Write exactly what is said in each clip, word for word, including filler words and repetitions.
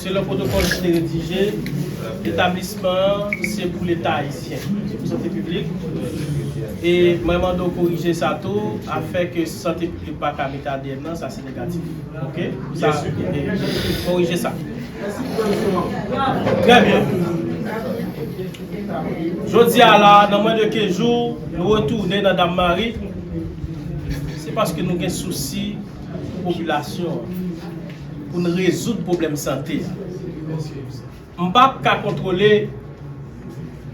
Selon pwotokòl ki te redije, etablisman an se pou Leta ayisyen, se pou sante piblik. E mwen mande w korije sa tou, afè ke sante piblik pa ka mete A D N nan, sa se negatif. Oke? Sa, e, korije sa. Trè byen. Jodi a la, nan mwens de kenz jou, nou retounen nan Dam Mari. Se paske nou gen sousi pou popilasyon an, pou n rezoud pwoblèm sante a. M p ap ka kontwole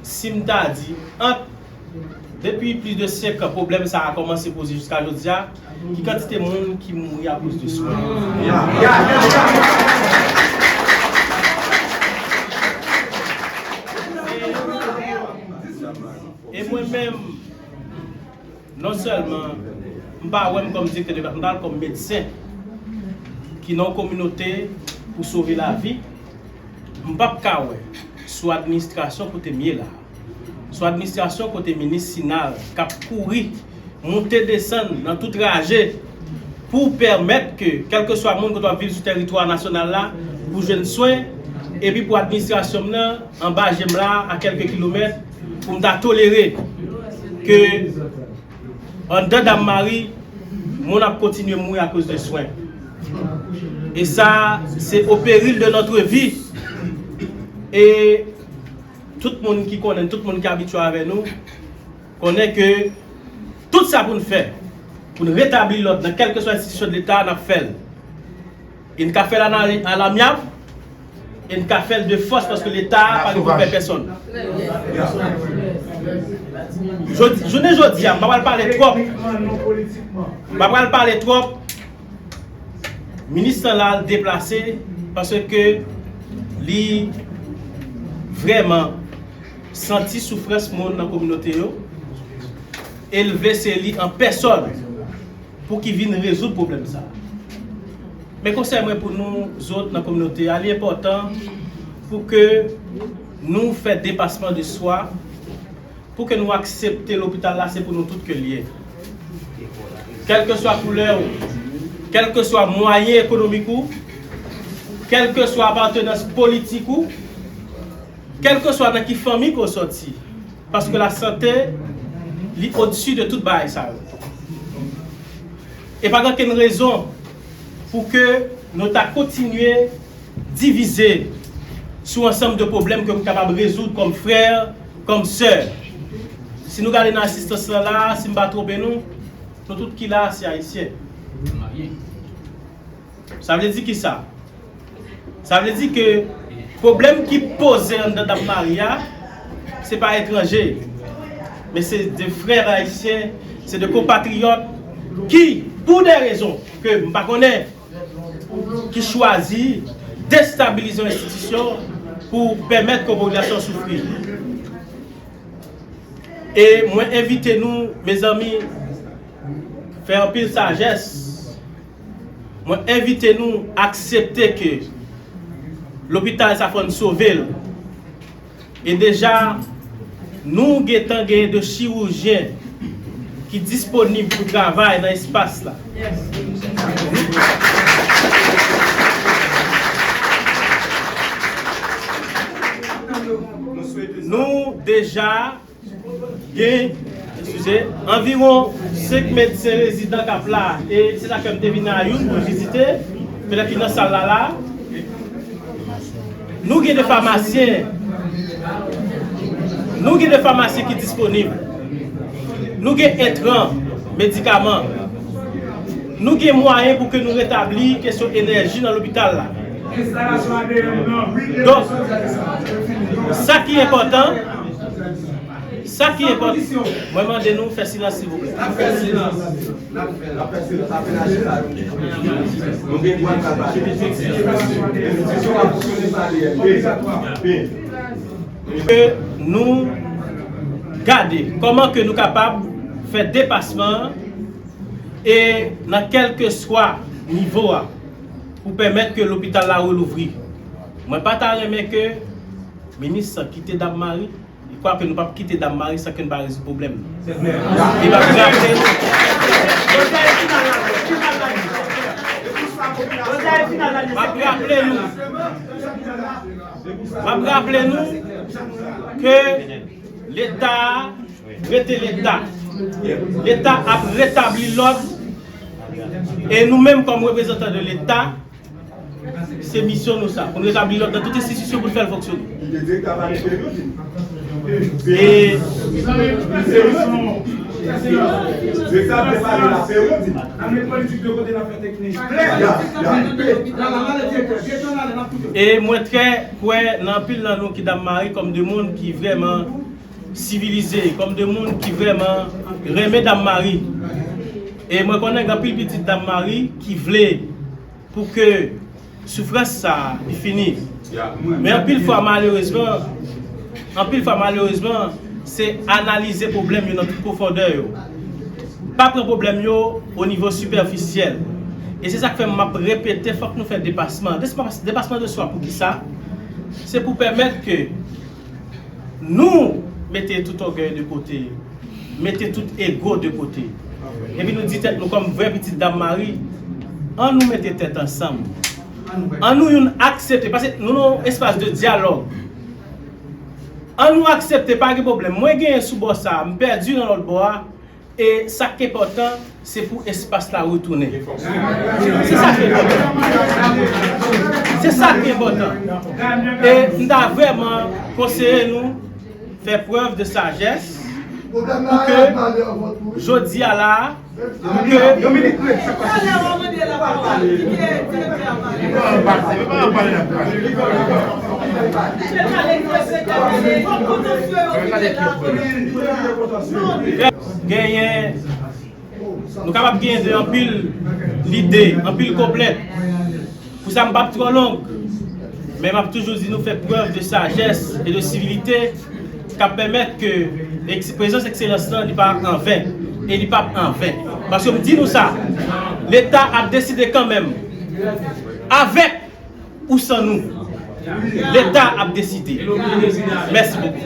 si m ta di ant depi plis de senk an pwoblèm sa a kòmanse poze jiska jodi a, ki kantite moun ki mouri akoz de swen. E mwen menm, non sèlman m pa wè m kòm direktè depatmantal, kòm medsen ki nan yon kominote pou sove lavi, m p ap ka wè sou administrasyon kote m ye la, sou administrasyon kote minis Sinal k ap kouri, monte desann nan tout raje pou pèmèt ke, kèlkeswa moun kote w ap viv sou tèritwa nasyonal la, pou jwenn swen, epi pou administrasyon m nan, anba je m la, a kèlke kilomèt, pou m ta tolere ke anndan Dam Mari, moun ap kontinye mouri akoz de swen. E sa, se au péril de notre vie. E tout moun ki konnen, tout moun ki abitye avè nou, konnen ke tout sa pou n fè, pou n retabli lòd nan kèlkeswa enstitisyon de Leta, n ap fè l. E n ka fè l a la, a lamyab, e n ka fè l de fòs, paske Leta pa gen pou pè pèsonn. Jodi, jounen jodi a, m pa pral pale twòp. M pa pral pale twòp. Minis lan la, l deplase paske li vrèman santi soufrans moun nan kominote yo e l vle se li an pèsòn pou ki vin rezoud pwoblèm sa a. Men konsèy mwen pou nou zòt nan kominote a, li enpòtan pou ke nou fè depasman de swa, pou ke nou aksepte lopital la se pou nou tout ke l ye. Kèlkeswa koulè w, kèlkeswa mwayen ekonomik ou, kèlkeswa apartenans politik ou, kèlkeswa nan ki fanmi ke w sòti, paske lasante, li odsi de tout bagay sa yo. E pa gen okenn rezon pou ke nou ta kontinye divize sou ansanm de pwoblèm ke nou kapab rezoud kòm frè, kòm sè. Si nou gade nan asistans lan la, si m pa twonpe nou, nou tout ki la, se Ayisyen. Sa vle di kisa? Sa vle di ke pwoblèm ki poze anndan Dam Mari a, se pa etranje, men se de frè ayisyen, se de konpatriyòt ki, pou de rezon ke m pa konnen, ki chwazi destabilize yon enstitisyon pou pèmèt ke yon popilasyon soufri. E mwen envite nou, mezanmi, fè anpil sajès. Mwen envite nou aksepte ke lopital sa fò n sove l. E deja, nou gentan gen de chirijyen ki disponib pou travay nan espas la. Nou deja gen, eskize, anviwon senk medsen rezidan k ap la, e se sa k fè m te vin a youn pou vizite, petèt li nan sal la la. Nou gen de famasyen, nou gen de famasyen ki disponib. Nou gen entran, medikaman. Nou gen mwayen pou ke nou retabli kesyon enèji nan lopital la. Donk, sa ki enpòtan, sa ki enpòtan, mwen mande nou fè silans, silvouplè. N ap fè silans. N ap fè, n ap fè silans. Apre n a chita, nou gen dwa travay. Enstitisyon ap fonksyone pa D N P. Ke nou gade kòman ke nou kapab fè depasman an e nan kèlkeswa nivo a pou pèmèt ke lopital la relouvri. Mwen pa ta renmen ke minis lan kite Dam Mari. Li kwè ke nou p ap kite Dam Mari san ke n pa rezoud pwoblèm nan. Li p ap raple nou. M ap raple nou, m ap raple nou ke Leta a rete Leta. Leta ap retabli lòd. E nou menm, kòm reprezantan de Leta, se misyon nou sa, pou n retabli lòd nan tout enstitisyon, pou n fè l fonksyone. E E mwen trè kwè nan anpil nan nou ki Dam Mari kòm de moun ki vrèman sivilize, kòm de moun ki vrèman renmen Dam Mari. E mwen konnen gen anpil pitit Dam Mari ki vle pou ke soufrans sa a li fini. Men anpil fwa, malerezman, anpil fwa, malerezman, se analize pwoblèm yo nan tout pwofondè yo. Pa pran pwoblèm yo o nivo sipèfisyèl. E se sa k fè m ap repete, fòk nou fè depasman. Despas-, depasman de swa pou ki sa? Se pou pèmèt ke nou mete tout ògèy de kote, mete tout ego de kote. Epi nou di tèt nou kòm vrè pitit Dam Mari, an nou mete tèt ansanm. An nou youn aksepte, paske nou nan yon espas de dyalòg. An nou aksepte, pa gen pwoblèm. Mwen genyen sou bò sa a, m pèdi nan lòt bò a, e sa k enpòtan, se pou espas la retounen. Se sa k enpòtan. Se sa k enpòtan. E m ta vrèman konseye nou fè prèv de sajès pou ke jodi a la, pou ke genyen Nou kapab genyen de anpil lide, anpil konplèt. Pou sa, m p ap twò long, men m ap toujou di nou fè prèv de sajès e de sivilite k ap pèmèt ke eks-, prezans ekselans lan li pa anven e li p ap anven. Paske m di nou sa, Leta ap deside kanmenm, avèk ou san nou. Leta ap deside. Mèsi bokou.